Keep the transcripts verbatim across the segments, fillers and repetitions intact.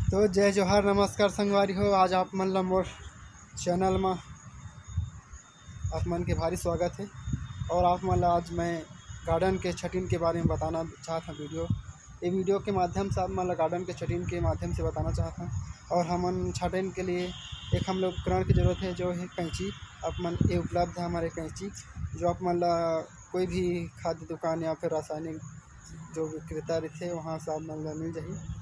तो जय जोहार, नमस्कार संगवारी हो, आज आप मन ला मोर चैनल मा आप मन के भारी स्वागत है। और आप मन ला आज मैं गार्डन के छटिन के बारे में बताना चाहत हूँ वीडियो। ये वीडियो के माध्यम से आप मन ला गार्डन के छटिन के माध्यम से बताना चाहत हूँ। और हमन छटिन के लिए एक हमन ला उपकरण की जरूरत है, जो है कैंची। आप मन ये उपलब्ध है हमारे कैंची, जो आप मन ला कोई भी खाद्य दुकान या फिर रासायनिक जो विक्रेता रहिथे, वहाँ से आप मन ला मिल जाही।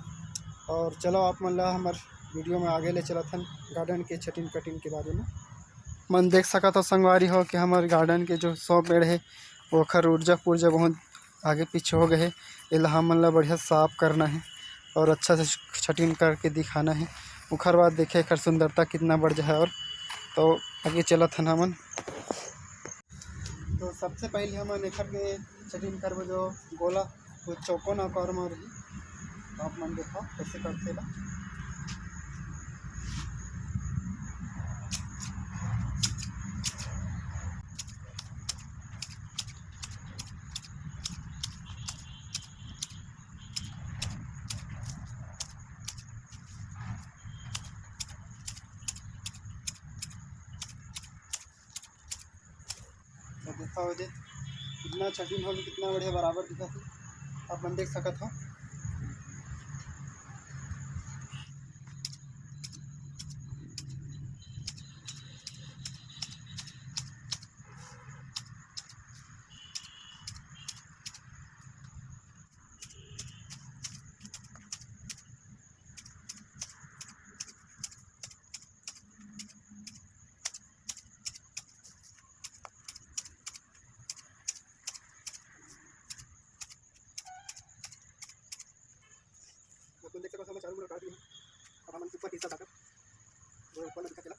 और चलो, आप मन ला हमर वीडियो में आगे ले चलत हन गार्डन के छटिन कटिन के बारे में। मन देख सकत हो संगवारी हो कि हमर गार्डन के जो सौ पेड़ है, ओखर ऊर्जा पुर्जा बहुत आगे पीछे हो गए है। एला हमन ला बढ़िया साफ करना है और अच्छा से छटिन करके दिखाना है। ओखर बाद देखे एखर सुंदरता कितना बढ़ जाए। और तो आगे चलत हन हमन। तो सबसे पहले हमन एखर के छटिन करबो, जो गोला, वो चौकोन आकार में रही। तो आप मन देखो कैसे करथे ला। तो देखा हो जे कितना छटिन हो, कितना बढ़िया बराबर दिखत है, आप मन देख सकत हो। अपन देख सकत हो, हमर चारों मुड़ा काट दिए। अब हमन ऊपर के हिस्सा काटब, जो ऊपर में दिखत चला।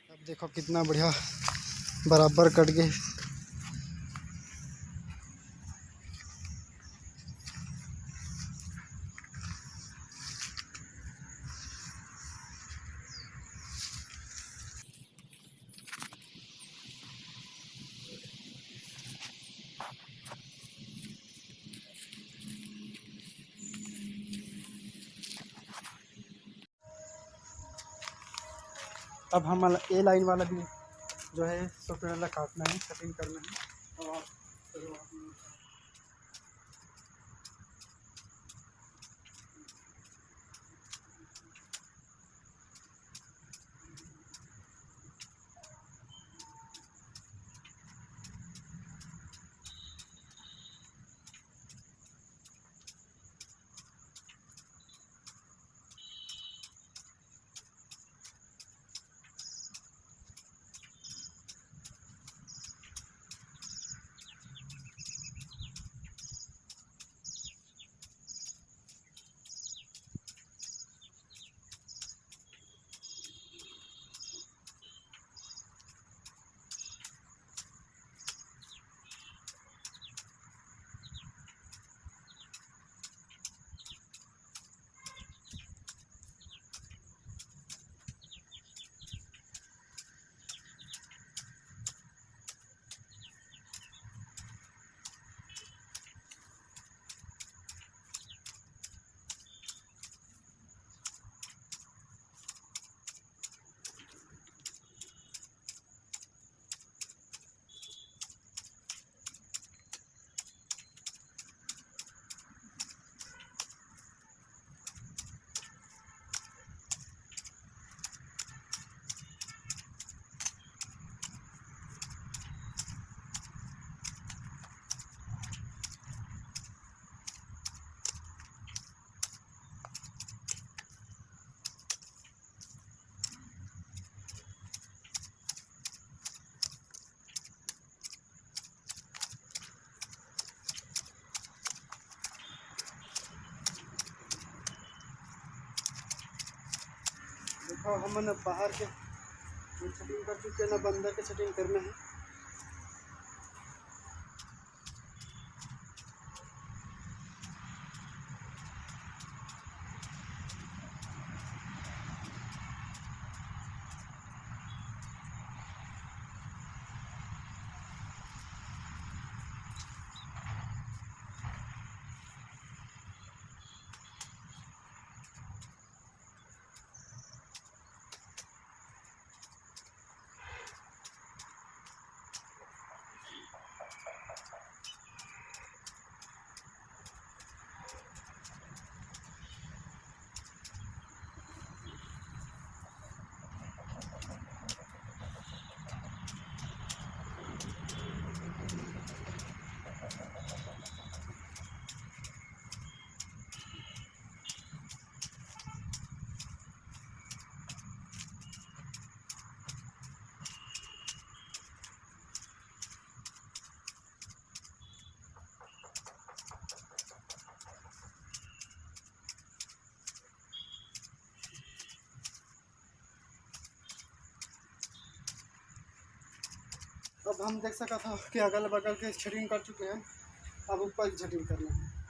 अब देखो कितना बढ़िया बराबर कट गए। अब हमन ला ए लाइन वाला भी जो है सौ पेड़ ला काटना है, कटिंग करना है। और हाँ, हमन अब बाहर के छटिंग कर चुके हैं, ना अंदर के छटिंग करना है। अब हम देख सकत हव कि अगल बगल के छटिंग कर चुके हैं, अब ऊपर की छटिंग करना है।